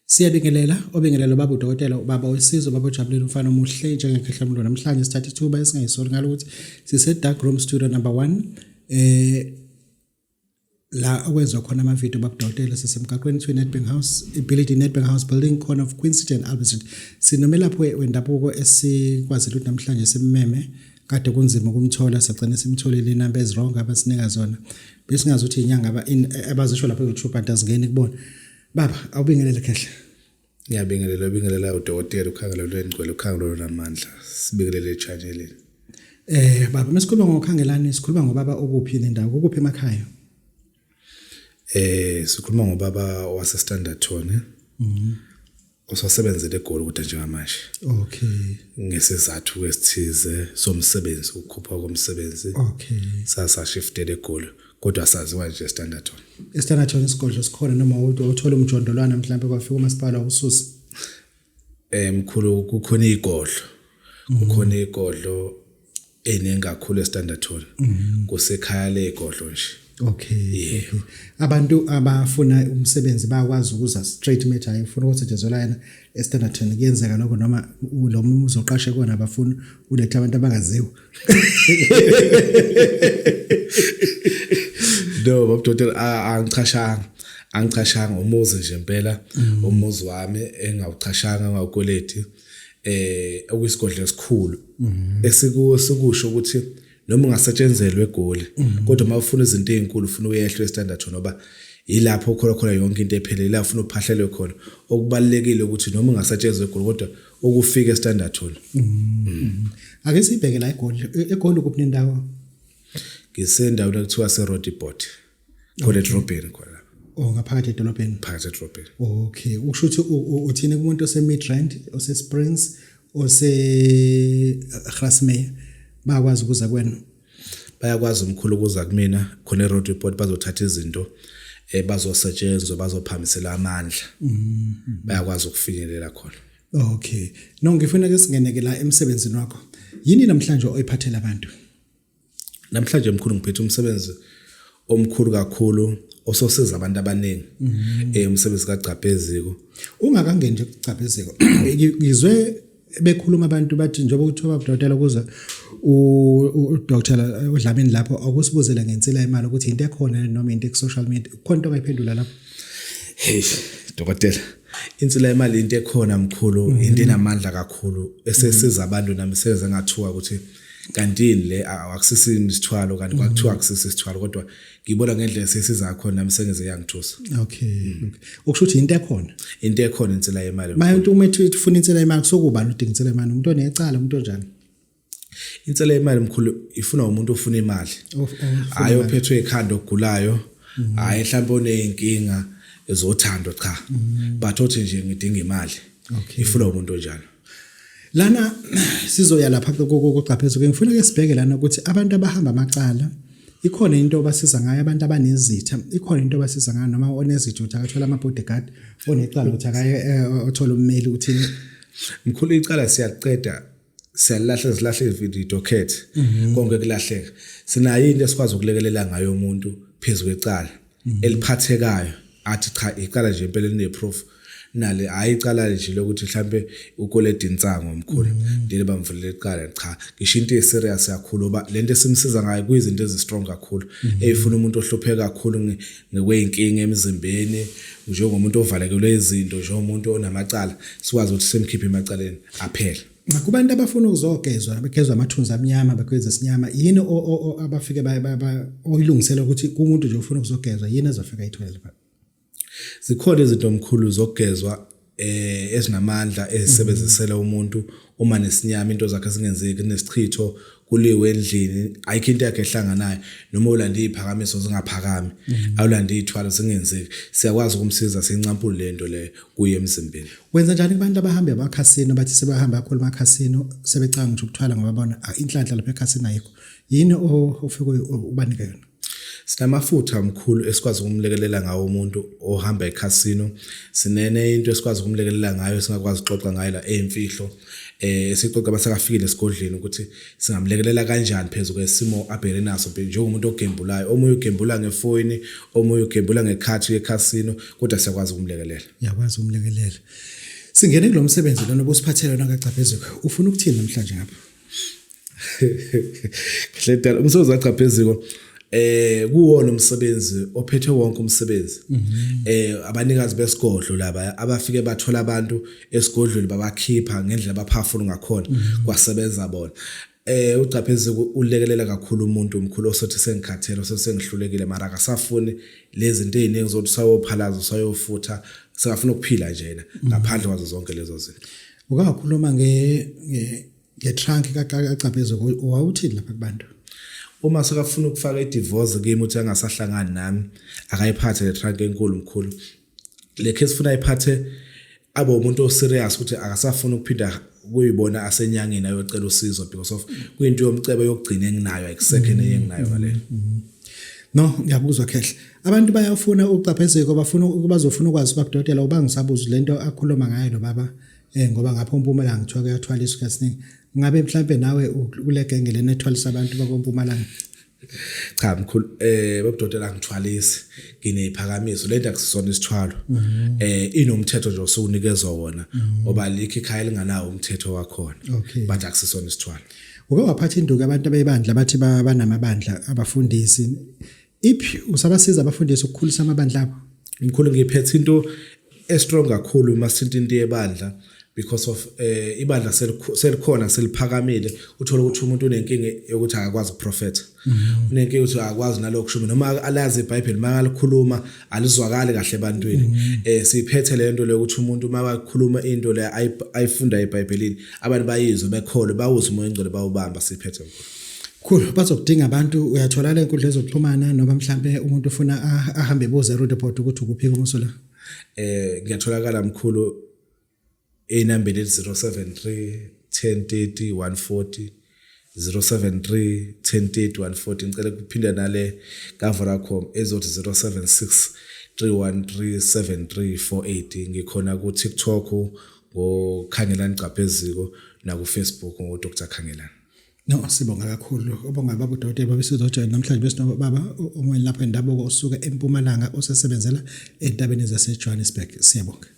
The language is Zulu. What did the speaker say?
Siyabingelela, obingelela ubaba udokotela, ubaba wesizwe, ubaba ojabulile, umfana omuhle njengekhehlamlo. Namhlanje sithatha ithuba esingayisoli ngalo ukuthi sise Dark Room Studio number 1 la okwenziwa khona amavidiyo baba udokotela. Sisemgaqweni kuthiwa Nedbank House, ibuilding Nedbank House building, corner of Queen City and Albert Street. Sinomelaphi wendabuko esikwazile ukuthi namhlanje simmeme. Kade kunzima ukumthola, sagcina simtholile, inamba ezi-wrong abasinika zona. Besingazi ukuthi inyanga abazisho lapha e-YouTube kanti azingeni kubona. Baba, awubingelele khehla. Ngiyabingelela, ubingelela udokotela uKhangela lwengcwele, uKhangela olunamandla. Sibingelele echaneleni. Baba, masikhuluma ngoKhangelani, sikhuluma ngobaba okuphi nendawo, ukuphi emakhaya? Sikhuluma ngobaba wase Standerton. Osasebenzele eGoli kodwa njengamanje. Ngesizathu esithize somsebenzi, ukukhuphuka komsebenzi. Sasashiftela eGoli kodwa saziwa nje eStanderton. EStanderton isigodlo sikhona noma uthola umjondolwana mhlawumbe kwafika umasipala ususa? Mkhulu, kukhona igodlo. Kukhona igodlo eningi kakhulu eStanderton. Kusekhaya legodlo nje. Okay. Abantu abafuna umsebenzi bayakwazi ukuza straight match, ayifuna ukusetshenziswa yena eStanderton, kuyenzeka lokho noma lo muzi oqashe kona abafuna ulethe abantu abangaziwa? No, babudokotela, angichashanga umuzi nje impela, umuzi wami engawuchashanga, ngawukweleti, okuyisigodlo esikhulu esikuwo, sikusho ukuthi noma ungasetshenzelwa eGoli kodwa uma ufuna izinto ezinkulu ufuna uyehle eStanderton, ngoba ilapho khona khona yonke into ephelele, la ufuna uphahlelwe khona. Okubalekile ukuthi noma ungasetshenzwa eGoli kodwa ukufika eStanderton. Ake sibheke la eGoli. EGoli kuphi nendawo? Ngisendaweni ekuthiwa seRoodepoort, khona edrobheni khona. Oh, ngaphakathi edolobheni. Phakathi edrobheni. Okay, ukusho ukuthi uthini kumuntu ose Midrand, ose Springs, ose Grasmere, bayakwazi ukuza kuwena? Bayakwazi umkhulu ukuza kumina khona eRoodepoort, bazothatha izinto, bazosetshenzwa, bazophamisela amandla. Bayakwazi ukufinyelela khona. Okay. No, ngifuna ke singeneke la emsebenzini wakho. Yini namhlanje oyiphathela abantu? Namhlanje mkhulu ngiphethe umsebenzi omkhulu kakhulu ososiza abantu abaningi. Umsebenzi kaGcabheziko. Ungakangeni nje kuGcabheziko, ngizwe bekhuluma abantu bathi njengoba kuthiwa udokotela kuze uDr uDlamini lapho akusibuzele ngensila imali ukuthi into ekhona noma into eku social media, khona into ongayiphendula lapho? Hey dokotela, insila imali into ekhona mkhulu, into enamandla kakhulu esesiza abantu. Nami seze ngathuka ukuthi kanti yini le, akusisini isithwalo, kanti kwakuthiwa akusisi isithwalo, kodwa ngibona ngendlela esesiza khona nami sengeze yangithusa. Okay. Ukusho ukuthi into ekhona. Into ekhona insila yemali. Manje umuntu uma ethi ufuna insila yemali, kusokubani udinga insila yemali? Umuntu onecala, umuntu onjani? Insila yemali mkhulu ifuna umuntu ofuna imali. Hayi ophethwe ikhanda, ogulayo, hayi mhlawumbe oneyinkinga ezothando, cha. But othi nje ngidinga imali. Ifuna umuntu onjalo. Lana sizoya lapha kuGcabheziko. Ngifuna ke sibheke lana ukuthi abantu abahamba amacala ikhona into obasiza ngayo, abantu abanezitha ikhona into obasiza ngayo, noma onezitha uthi akathola ama-bodyguard, onecala ukuthi akaye othola ummeli, uthini? Mkhulu, icala siyaqeda, siyalahla, silahle idocket, konke kulahleka. Sinayo into esikwazi ukulekelela ngayo umuntu phezu kwecala eliphathekayo, athi cha, icala nje impela line-proof nale, hayi icala nje lokuthi mhlambe ukweleda insango mkhulu, ndile bamvulela icala, cha. Ngisho into eserious kakhulu, ngoba lento esimsiza ngayo kuyizinto ezi-strong kakhulu eyifuna umuntu ohlupheka kakhulu ngekweyinkinga emzimbeni, njengomuntu ovalekelwe izinto, njengomuntu onamacala, sikwazi ukuthi simkhiphe emacaleni aphele. Kubantu abafuna ukuzogezwa, begezwa amathunzi amnyama, begeza isinyama, yini abafike oyilungisela ukuthi kumuntu nje ufuna ukuzogezwa, yini azofika ayithole lapha? Zikhona izinto omkhulu zokugezwa ezinamandla ezisebenzisela umuntu uma nesinyama, into zakhe zingenzeki, kunesichitho, kuliwe endlini, ayikho into yakhe ehlanganayo, noma ulanda iziphakamiso zingaphakami, awulanda izithwalo zingenzeki, siyakwazi ukumsiza sincampule lento leyo kuye emzimbeni. Wenza njani kubantu abahamba emakhasino, bathi sebahamba kakhulu emakhasino, sebecanga nje ukuthwala ngoba bona inhlanhla lapha ekhasini ayikho, yini ofike ubanike yona? Sinamafutha mkhulu esikwazi ukumlekelela ngawo umuntu ohamba ekhasino. Sinene into esikwazi ukumlekelela ngayo esingakwazi ukuxoxa ngayo la eyimfihlo. Sicoca basakafikile esigodleni ukuthi singamlekelela kanjani phezulu kwesimo abhekene naso njengomuntu ogembulayo. Omunye ugembula ngefoni, omunye ugembula ngekhathi yekhasino, kodwa siyakwazi ukumlekelela. Uyakwazi ukumlekelela. Singene kulo msebenzi lona obusiphathele lona kaGcapheziko. Ufuna ukuthini namhlanje ngapha? Kahle dala umsebenzi kaGcapheziko kuwona umsebenzi ophethe wonke umsebenzi. Abanikazi besigodlo laba abafike bathola abantu esigodlweni babakhipha ngendlela abaphafuna ngakhona kwasebenza bona. UGcapheziko ulekelela kakhulu umuntu omkhulu osothi sengikhathele osesengihlulekile mara akasafuni lezi zinto eziningi zokuthi sayophalaza sayofutha sekafuna ukuphila nje yena ngaphandle kwazo zonke lezo zinto. Ukakhuluma nge-trunk kaGcapheziko wawuthini lapha kubantu? Uma sekafuna ukufaka i-divorce kimi uthi angasahlangani nami akayiphathe le trunk enkulu mkhulu. Le case funa ayiphathe abe umuntu oserious ukuthi akasafuni ukuphinda kuyibona asenyangeni ayocela usizo because of kuyinto yomcebo yokugcina enginayo akusekho enye enginayo ngale. No, ngiyakuzwa Khehle. Abantu bayafuna uGcapheziko, bafuna bazofuna ukwazi baba dokotela uba ngisabuza lento akhuluma ngayo lo baba ngoba ngapha uMpumalanga kuthiwa kuyathwaliswa kasingi. Ngabe mhlambe nawe kule genge lena ethwalisa abantu bakoMpumalanga? Cha mkhulu, babudokotela angithwalisi, ngineziphakamiso. Lento akusisona isithwalo. Inomthetho nje osunikezwa wona oba likho ikhaya elinganawo umthetho wakhona. But akusisona isithwalo. Uke waphatha induku abantu abebandla bathi banamabandla abafundisi. Iphi usabasiza abafundisi ukukhulisa amabandla abo? Mkhulu ngiphethe into estrong kakhulu masinto into yebandla because of ibandla selikhona seliphakamile uthola ukuthi umuntu unenkinga yokuthi akakwazi ukuprofetha. Unenkinga ukuthi akakwazi nalokho kusho noma alazi iBhayibheli makalikhuluma alizwakali kahle ebantwini. Siphethe le nto lokuthi umuntu makakhuluma into le ayifunda eBhayibhelini abantu bayizwe bekholwe bawuzwe umoya ongcwele bawubamba siphethe mkhulu. Khulu bazokudinga abantu uyathola le nkundla ezokuxhumana noma mhlambe umuntu ufuna ahambe ebuze eRoodepoort ukuthi ukuphi komuso la. Ngiyatholakala mkhulu enambeni 073 1030 140 073 1030 140. Ngicela ukuphinda nale ka Vodacom ezothi 076 313 7348. Ngikhona ku TikTok ngoKhangelani Gcapheziko na ku Facebook ngo Dr Khangelani. No, sibonga kakhulu. Obonga baba udokotela babesizojela namhlanje besino baba omoyeni lapho endabuko osuka eMpumalanga osesebenzela entabeni zase Johannesburg. Siyabonga.